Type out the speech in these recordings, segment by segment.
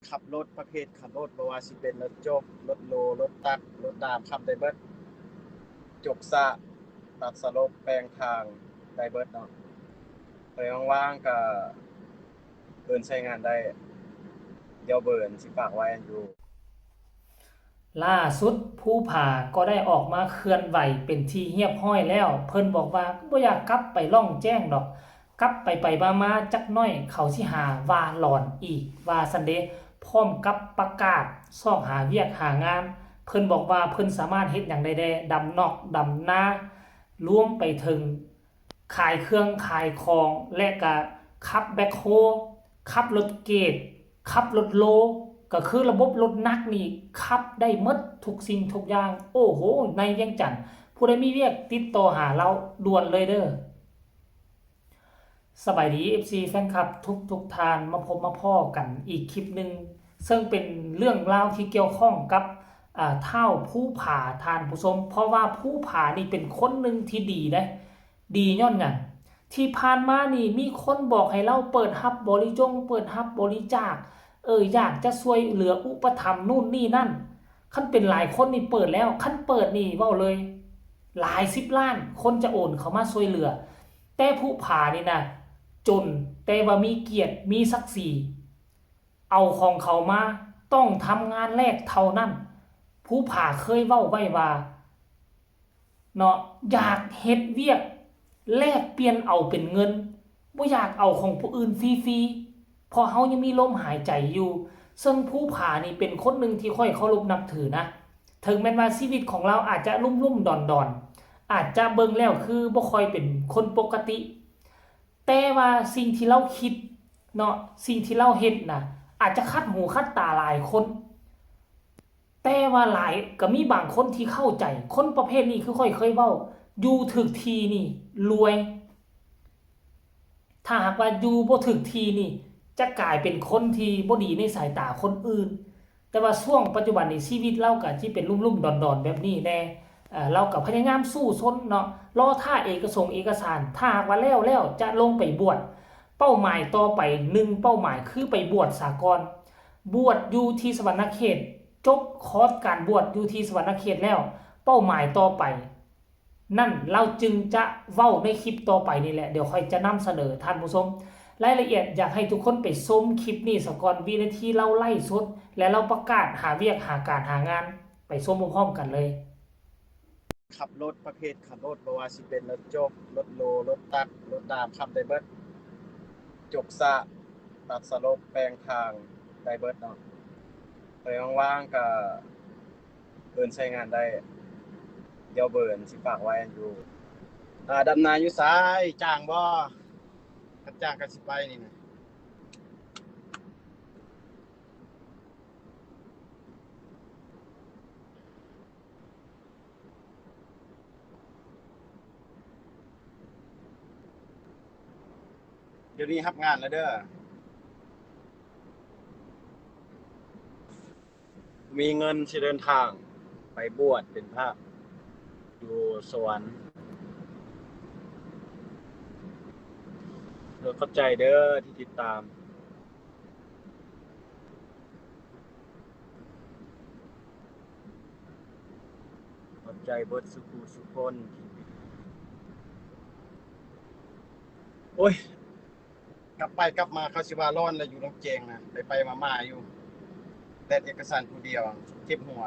ຂັບລົດ ປະເພດຂັບລົດ ບໍ່ວ່າຊິເປັນລົດຈົກ, ລົດໂລ, ລົດຕັກ, ລົດດາມ ຂັບໄດ້ເບິດ. ຈົກສະ, ຕັດສະຫຼົບ, ແປງທາງ ໄດ້ເບິດເນາະ. ໃຜວ່າງໆ ກໍເອີ້ນໃຊ້ງານໄດ້. ດຽວເບີຊິຝາກໄວ້ຢູ່. ລ່າສຸດ ພູຜາກໍໄດ້ອອກມາເຄື່ອນໄຫວເປັນທີ່ຮຽບຮ້ອຍແລ້ວ. ເພິ່ນບອກວ່າບໍ່ຢາກກັບໄປລ່ອງແຈ້ງດອກ, ກັບໄປໆມາໆຈັກໜ້ອຍເຂົາຊິຫາວ່າຫຼອນອີກ ວ່າຊັ້ນເດ. ພ້ອມກັບປະກາດຊອກຫາວຽກຫາງານ. ເພິ່ນບອກວ່າເພິ່ນສາມາດເຮັດຫຍັງໄດ້ແດ່, ດຳນອກດຳນາ, ລວມໄປເຖິງ ຂາຍເຄື່ອງຂາຍຂອງ ແລະ ກະຂັບແບັກໂຮ, ຂັບລົດເກດ, ຂັບລົດໂລ, ກະຄືລະບົບລົດໜັກນີ້ຂັບໄດ້ໝົດທຸກສິ່ງທຸກຢ່າງ. ໂອ້ໂຫ ໃນວຽງຈັນ ຜູ້ໃດມີວຽກຕິດຕໍ່ຫາລາວດ່ວນເລີຍເດີ. ສະບາຍດີ ເອັຟຊີ ແຟນຄລັບທຸກໆທ່ານ, ມາພົບມາພໍ້ກັນອີກຄລິບໜຶ່ງ ເຊິ່ງເປັນເລື່ອງລາວທີ່ກ່ຽວຂ້ອງກັບ ອາ ທ້າວພູຜາ ທ່ານຜູ້ຊົມ, ເພາະວ່າພູຜານີ້ເປັນຄົນໜຶ່ງທີ່ດີເດ້. ດີຍ້ອນຫຍັງ? ທີ່ຜ່ານມານີ້ມີຄົນບອກໃຫ້ລາວເປີດຮັບບໍລິຈົງ ເປີດຮັບບໍລິຈາກ, ເອີ ຢາກຈະຊ່ວຍເຫຼືອອຸປະຖຳນູ້ນນີ້ນັ້ນ. ຄັນເປັນຫຼາຍຄົນນີ້ເປີດແລ້ວ, ຄັນເປີດນີ້ເວົ້າເລີຍ ຫຼາຍສິບລ້ານຄົນຈະໂອນເຂົ້າມາຊ່ວຍເຫຼືອ. ແຕ່ພູຜານີ້ນະ ຈົນ ແຕ່ວ່າມີກຽດ ມີສັກສີ. ເອົາຂອງເຂົາມາ ຕ້ອງທຳງານແລກເທົ່ານັ້ນ. ພູຜາເຄີຍເວົ້າໄວ້ວ່າເນາະ ຢາກເຮັດວຽກແລກປ່ຽນເອົາເປັນເງິນ, ບໍ່ຢາກເອົາຂອງຜູ້ອື່ນຟຣີໆ ເພາະເຮົາຍັງມີລົມຫາຍໃຈຢູ່. ເຊິ່ງພູຜານີ້ເປັນຄົນໜຶ່ງທີ່ຂ້ອຍເຄົາລົບນັບຖືນະ, ເຖິງແມ່ນວ່າຊີວິດຂອງລາວອາດຈະລຸ່ມໆດອນໆ, ອາດຈະເບິ່ງແລ້ວຄືບໍ່ຄ່ອຍເປັນຄົນປົກກະຕິ, ແຕ່ວ່າສິ່ງທີ່ລາວຄິດເນາະ ສິ່ງທີ່ລາວເຮັດນະ ອາດຈະຂັດຫູຂັດຕາຫຼາຍຄົນ, ແຕ່ວ່າຫຼາຍ ກໍມີບາງຄົນທີ່ເຂົ້າໃຈ. ຄົນປະເພດນີ້ ຄືຂ້ອຍເຄີຍເວົ້າ, ຢູ່ຖືກທີ່ນີ້ລວຍ, ຖ້າຫາກວ່າຢູ່ບໍ່ຖືກທີ່ນີ້ ຈະກາຍເປັນຄົນທີ່ບໍ່ດີໃນສາຍຕາຄົນອື່ນ. ແຕ່ວ່າຊ່ວງປັດຈຸບັນນີ້ ຊີວິດລາວກໍຊິເປັນລຸ່ມໆດອນໆແບບນີ້ແດ່. ເອີ ລາວກໍພະຍາຍາມສູ້ຊົນເນາະ, ລໍຖ້າເອກະສົງເອກະສານ, ຖ້າຫາກວ່າແລ້ວແລ້ວຈະລົງໄປບວດ. ເປົ້າໝາຍຕໍ່ໄປ ໜຶ່ງເປົ້າໝາຍຄືໄປບວດສາກ່ອນ, ບວດຢູ່ທີ່ສະຫວັນນະເຂດ, ຈົບຄອດການບວດຢູ່ທີ່ສະຫວັນນະເຂດແລ້ວ, ເປົ້າໝາຍຕໍ່ໄປ ນັ້ນ ລາວຈຶ່ງຈະເວົ້າໃນຄລິບຕໍ່ໄປນີ້ແຫຼະ, ດຽວຂ້ອຍຈະນຳສະເໜີທ່ານຜູ້ຊົມລາຍລະອຽດ. ຢາກໃຫ້ທຸກຄົນໄປຊົມຄລິບນີ້ສາກ່ອນ, ວິນາທີລາວໄລຟ໌ສົດ ແລະ ລາວປະກາດຫາວຽກຫາການຫາງານ, ໄປຊົມພ້ອມໆກັນເລີຍ. ຂັບລົດ ປະເພດຂັບລົດ ບໍ່ວ່າຊິເປັນລົດຈົກ, ລົດໂລ, ລົດຕັກ, ລົດດາມ ຂັບໄດ້ເບິດ. ຈົກສະ, ຕັດສະຫຼົບ, ແປງທາງ ໄດ້ເບິດເນາະ. ໃຜວ່າງໆ ກໍ ເອີ້ນໃຊ້ງານໄດ້. ດຽວເບີຊິຝາກໄວ້ຢູ່. ອາ ດຳນາຢູ່ໃສ? ຈ້າງບໍ່? ຄັນຈ້າງກໍຊິໄປນີ້ນະ. ດຽວນີ້ຮັບງານແລ້ວເດີ. ມີເງິນຊິເດີນທາງໄປບວດເປັນພະຢູ່ສະຫວັນ. ເອີ ຂອບໃຈເດີທີ່ຕິດຕາມ. ຂອບໃຈເບິດສູ່ຜູ້ສູ່ຄົນ. ໂອ້ຍ ກັບໄປກັບມາ ເຂົາຊິວ່າຮ້ອນແລ້ວ ຢູ່ນຳແຈງນະ ໄປໆມາໆຢູ່ ແລ່ນເອກະສານຜູ້ດຽວ ເຈັບຫົວ.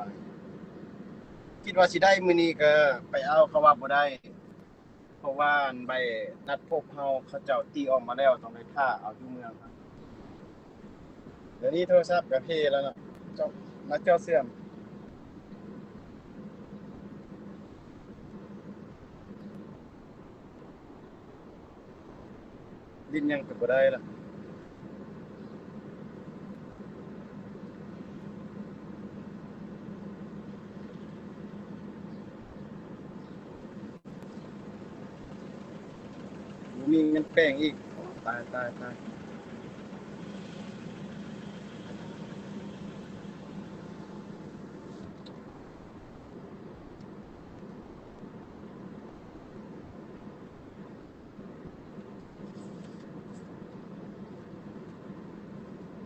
ຄິດວ່າຊິໄດ້ມື້ນີ້ກໍໄປເອົາ ເຂົາວ່າບໍ່ໄດ້ ເພາະວ່າອັນໃບນັດພົບເຮົາ ເຂົາເຈົ້າຕີອອກມາແລ້ວ ຕ້ອງໄດ້ຖ້າເອົາຢູ່ເມືອງ. ດຽວນີ້ໂທລະສັບກໍເພແລ້ວເນາະ ເຈາະ ມາເຈາະເຊື່ອມ. ຫຼິ້ນຫຍັງກໍບໍ່ໄດ້ລະ. ບໍ່ມີເງິນແປງອີກ. ຕາຍ ຕາຍ ຕາຍ.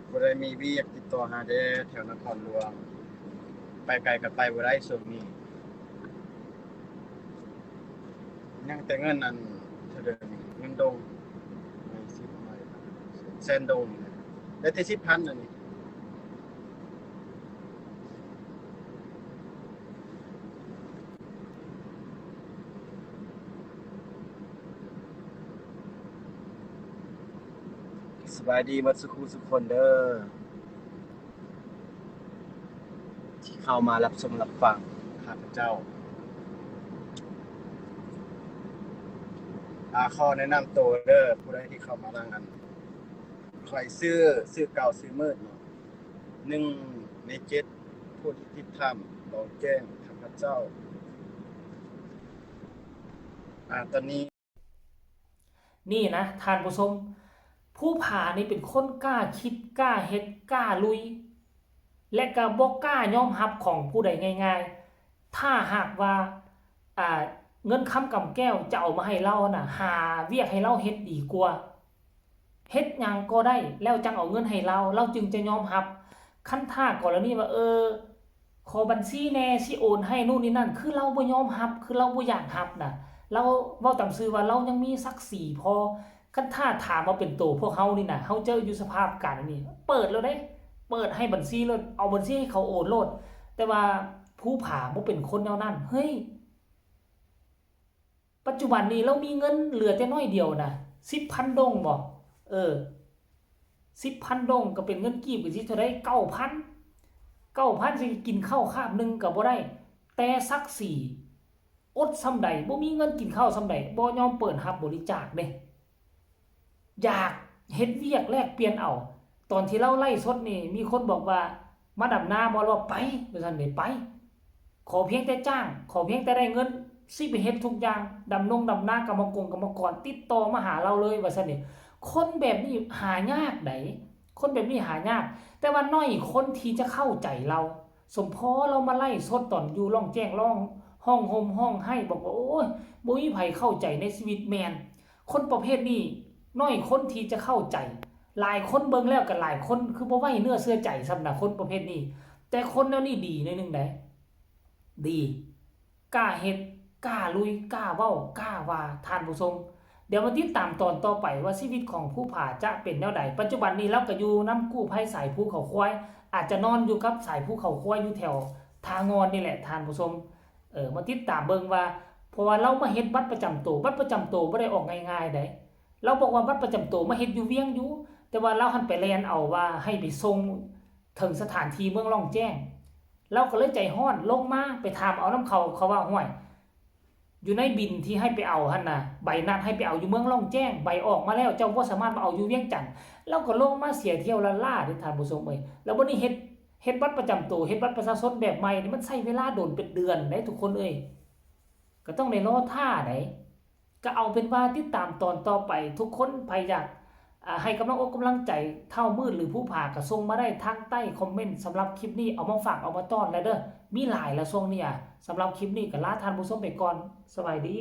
ບໍ່ໄດ້ມີວຽກຕິດ ຕໍ່ຫາແດ່ແຖວນະຄອນຫຼວງ ໄປໄກກໍໄປບໍ່ໄດ້ຊ່ວງນີ້ ຍັງແຕ່ເງິນອັນ ເທົ່າໃດນີ້ ເງິນດົງ ແສນດົງນີ້ແຫຼະ ໄດ້ແຕ່ສິບພັນອັນນີ້. ສະບາຍດີໝົດສູ່ຄູ່ສູ່ຄົນເດີ ທີ່ເຂົ້າມາຮັບຊົມຮັບຟັງຂ້າພະເຈົ້າ. ອາ ຂໍແນະນຳໂຕເດີ ຜູ້ໃດທີ່ເຂົ້າມາຫຼັງອັນ ຂ້ອຍຊື່ ຊື່ເກົ່າ ຊື່ມືດເນາະ ໜຶ່ງໃນເຈັດ ຜູ້ທີ່ຕິດຖ້ຳ ລອງແຈ້ງ ຂ້າພະເຈົ້າ. ອາ ຕອນນີ້ ນີ້ນະທ່ານຜູ້ຊົມ ພູຜານີ້ເປັນຄົນກ້າຄິດ ກ້າເຮັດ ກ້າລຸຍ ແລະກໍບໍ່ກ້າຍອມຮັບຂອງຜູ້ໃດງ່າຍໆ. ຖ້າຫາກວ່າ ອ່າ ເງິນຄຳກຳແກ້ວຈະເອົາມາໃຫ້ລາວນະ ຫາວຽກໃຫ້ລາວເຮັດດີກວ່າ ເຮັດຫຍັງກໍໄດ້ ແລ້ວຈັ່ງເອົາເງິນໃຫ້ລາວ ລາວຈຶ່ງຈະຍອມຮັບ. ຄັນຖ້າກໍລະນີວ່າ ເອີ ຂໍບັນຊີແດ່ ຊິໂອນໃຫ້ ໂນ່ນນີ້ນັ້ນ ຄືລາວບໍ່ຍອມຮັບ ຄືລາວບໍ່ຢາກຮັບນະ ລາວເວົ້າຕາມຊື່ວ່າລາວຍັງມີສັກສີພໍ. ຄັນຖ້າຖາມວ່າເປັນໂຕພວກເຮົານີ້ນະ ເຮົາເຈີຢູ່ສະພາບການແບບນີ້ ເປີດໂລດເດ້ ເປີດໃຫ້ບັນຊີໂລດ ເອົາບັນຊີໃຫ້ເຂົາໂອນໂລດ. ແຕ່ວ່າພູຜາບໍ່ເປັນຄົນແນວນັ້ນ ເຮີ້ຍ. ປັດຈຸບັນນີ້ລາວມີເງິນເຫຼືອແຕ່ໜ້ອຍດຽວນະ ສິບພັນດົງບໍ ເອີ ສິບພັນດົງກໍເປັນເງິນກີບກໍຊິເທົ່າໃດ ເກົ້າພັນ ເກົ້າພັນ ຊິກິນເຂົ້າຄາບໜຶ່ງກໍບໍ່ໄດ້ ແຕ່ສັກສີອົດສ່ຳໃດ ບໍ່ມີເງິນກິນເຂົ້າສ່ຳໃດ ບໍ່ຍອມເປີດຮັບບໍລິຈາກເດ້. ຢາກເຮັດວຽກແລກປ່ຽນເອົາ. ຕອນທີ່ລາວໄລຟ໌ສົດນີ້ ມີຄົນບອກວ່າ ມາດຳນາບໍ່? ລາວວ່າ ໄປ ວ່າຊັ້ນເດ້ ໄປ ຂໍພຽງແຕ່ຈ້າງ ຂໍພຽງແຕ່ໄດ້ເງິນ ຊິໄປເຮັດທຸກຢ່າງ ດຳນົງດຳນາ ກຳມະກົງກຳມະກອນ ຕິດຕໍ່ມາຫາລາວເລີຍ ວ່າຊັ້ນເດ້. ຄົນແບບນີ້ຫາຍາກໃດ໋ ຄົນແບບນີ້ຫາຍາກ ແຕ່ວ່າໜ້ອຍຄົນທີ່ຈະເຂົ້າໃຈລາວ. ສົມພໍລາວມາໄລຟ໌ສົດຕອນຢູ່ລ່ອງແຈ້ງ ຮ້ອງ ຮ້ອງໂຮມຮ້ອງໄຫ້ ບອກວ່າ ໂອ້ຍ ບໍ່ມີໃຜເຂົ້າໃຈໃນຊີວິດ. ແມ່ນ ຄົນປະເພດນີ້ໜ້ອຍຄົນທີ່ຈະເຂົ້າໃຈ. ຫຼາຍຄົນເບິ່ງແລ້ວກໍຫຼາຍຄົນຄືບໍ່ໄວ້ເນື້ອເຊື່ອໃຈຊ້ຳນະ ຄົນປະເພດນີ້. ແຕ່ຄົນແນວນີ້ດີໜ້ອຍໜຶ່ງໃດ໋ ດີ ກ້າເຮັດ ກ້າລຸຍ ກ້າເວົ້າ ກ້າວ່າ ທ່ານຜູ້ຊົມ. ດຽວມາຕິດຕາມຕອນຕໍ່ໄປວ່າຊີວິດຂອງພູຜາຈະເປັນແນວໃດ. ປັດຈຸບັນນີ້ລາວກໍຢູ່ນຳກູ້ໄພສາຍພູເຂົາຄວາຍ ອາດຈະນອນຢູ່ກັບສາຍພູເຂົາຄວາຍ ຢູ່ແຖວທ່າງ່ອນນີ້ແຫຼະ ທ່ານຜູ້ຊົມ. ເອີ ມາຕິດຕາມເບິ່ງວ່າ ເພາະວ່າລາວມາເຮັດບັດປະຈຳໂຕ ບັດປະຈຳໂຕບໍ່ໄດ້ອອກງ່າຍໆໃດ໋. ລາວບອກວ່າບັດປະຈຳໂຕມາເຮັດຢູ່ວຽງຢູ່ ແຕ່ວ່າລາວຫັ້ນໄປແລ່ນເອົາວ່າໃຫ້ໄປສົ່ງເຖິງສະຖານທີ່ເມືອງລ່ອງແຈ້ງ. ລາວກໍເລີຍໃຈຮ້ອນ ລົງມາໄປຖາມເອົານຳເຂົາ ເຂົາວ່າ ຫ້ວຍ ຢູ່ໃນບິນທີ່ໃຫ້ໄປເອົາຫັ້ນນະ ໃບນັດໃຫ້ໄປເອົາຢູ່ເມືອງລ່ອງແຈ້ງ ໃບອອກມາແລ້ວ ເຈົ້າບໍ່ສາມາດມາເອົາຢູ່ວຽງຈັນ. ລາວກໍລົງມາເສຍທ່ຽວລ້າໆເດ້ທ່ານຜູ້ຊົມເອີຍ. ແລ້ວບັດນີ້ເຮັດ ເຮັດບັດປະຈຳໂຕ ເຮັດບັດປະຊາຊົນແບບໃໝ່ນີ້ ມັນໃຊ້ເວລາດົນເປັນເດືອນເດ້ທຸກຄົນເອີຍ ກໍຕ້ອງໄດ້ລໍຖ້າໃດ໋. ກໍເອົາເປັນວ່າຕິດຕາມຕອນຕໍ່ໄປ ທຸກຄົນໃຜຢາກ ອາ ໃຫ້ກຳລັງອົກກຳລັງໃຈທ້າວມືດ ຫຼື ພູຜາ ກໍສົ່ງມາໄດ້ທາງໃຕ້ຄອມເມັນ. ສຳລັບຄລິບນີ້ເອົາມາຝາກເອົາມາຕ້ອນແລ້ວເດີ ມີຫຼາຍລະຊ່ວງນີ້. ອາ ສຳລັບຄລິບນີ້ກໍລາທ່ານຜູ້ຊົມໄປກ່ອນ ສະບາຍດີ.